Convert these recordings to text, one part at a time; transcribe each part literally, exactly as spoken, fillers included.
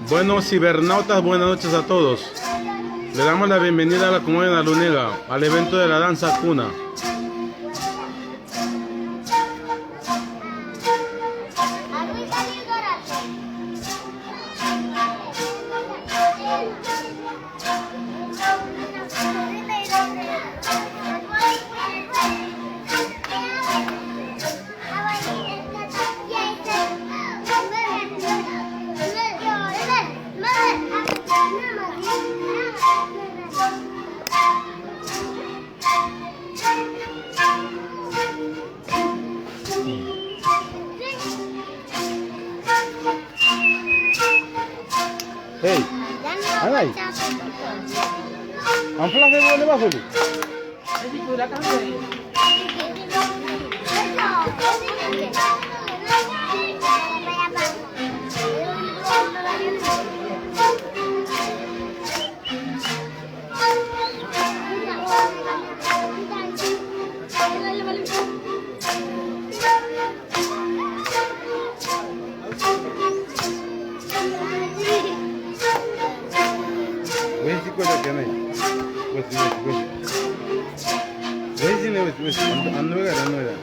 Bueno, cibernautas, buenas noches a todos. Le damos la bienvenida a la comunidad lunera al evento de la danza cuna. Hey, anai. Ampla ke bole ba fuli. Wesi ko da kene. Wesi, wesi, wesi. Wesi ne, wesi, wesi. Ando, ando ga, ando ga.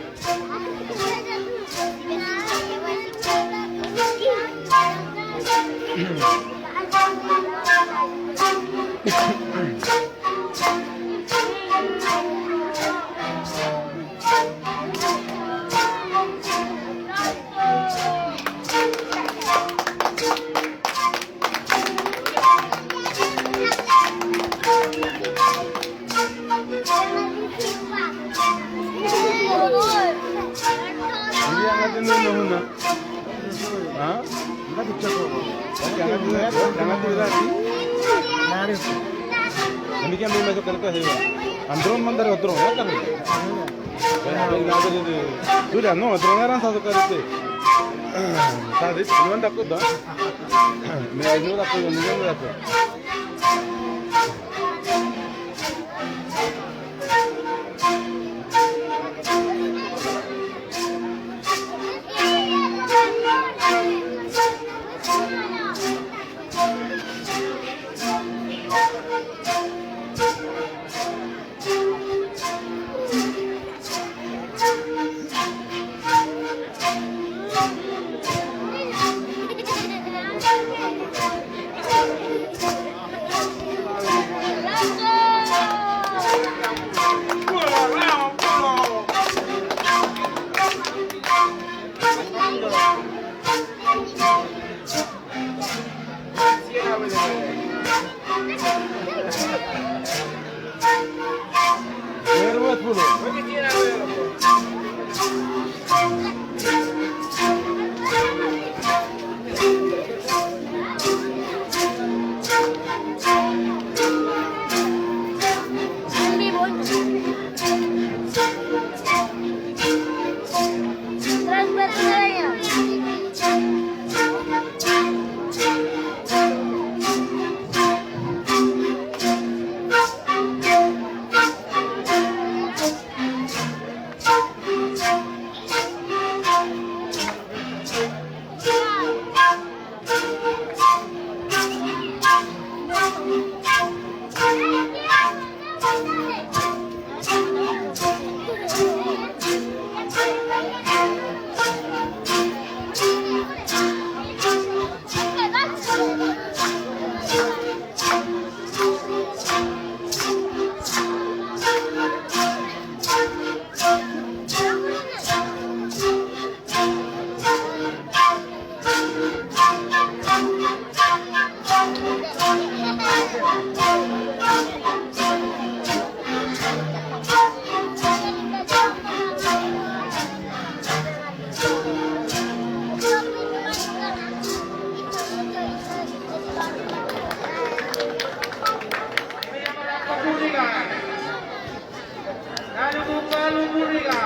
Andron mandar otro, ya kan. Sudah, no, otro ngaran satu kali tu. Tadi, no anda kuda. Me ayuda kuda, no anda kuda. Kalu, kalu, muriga.